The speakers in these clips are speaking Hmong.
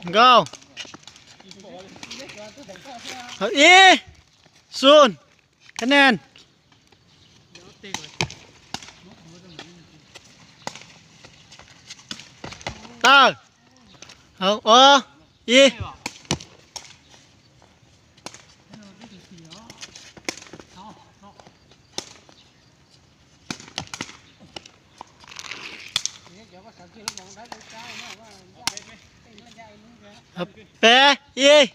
Nkauj. Hauv ib. Xun. Khab nen. Tawm. Hauv ob. Ib. Peb ib.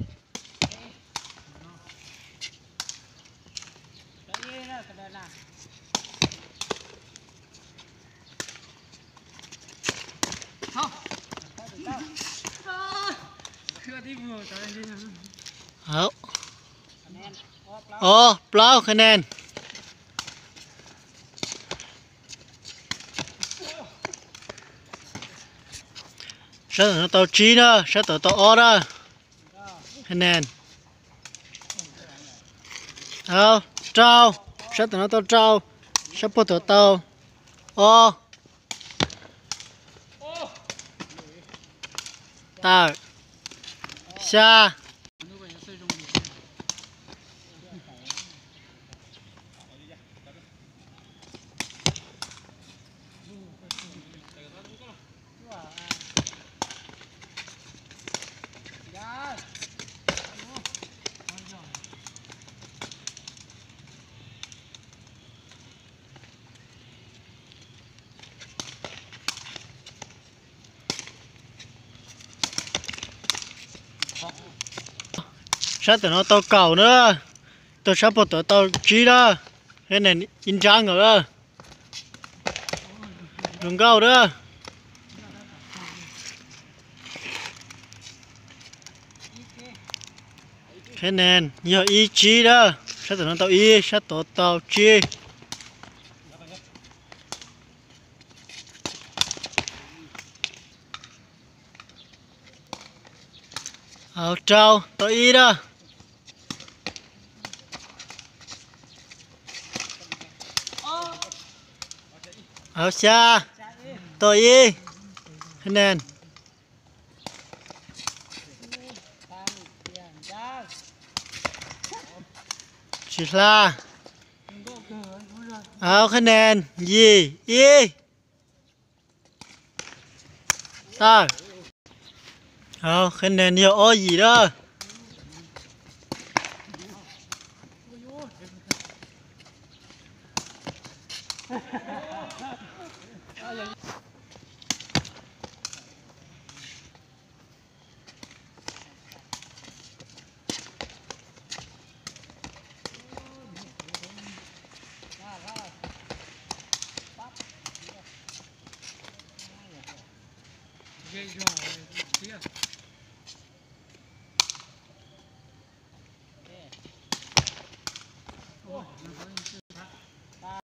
Ob plaub khab nen. Sab tom no tau tsib na, sab tom tau ob na. Khab nen. Hauv rau, sab tom no tau rau, sab puag tom tau ob. Tawm. Xya. Sab tom no tau kaum na, tau sab puag tom tau tsib na, khab nen ib nrab nkaus na. Zoo nkauj na. Khab nen yog ib tsib na, sab tom no tau ib, sab tod tau tsib. Hauv rau tau ib na. Hauv xya tau ib. Khab nen. Tsis hla. Hauv khab nen yim ib. Tawm. Hauv khab nen yog ob yim na.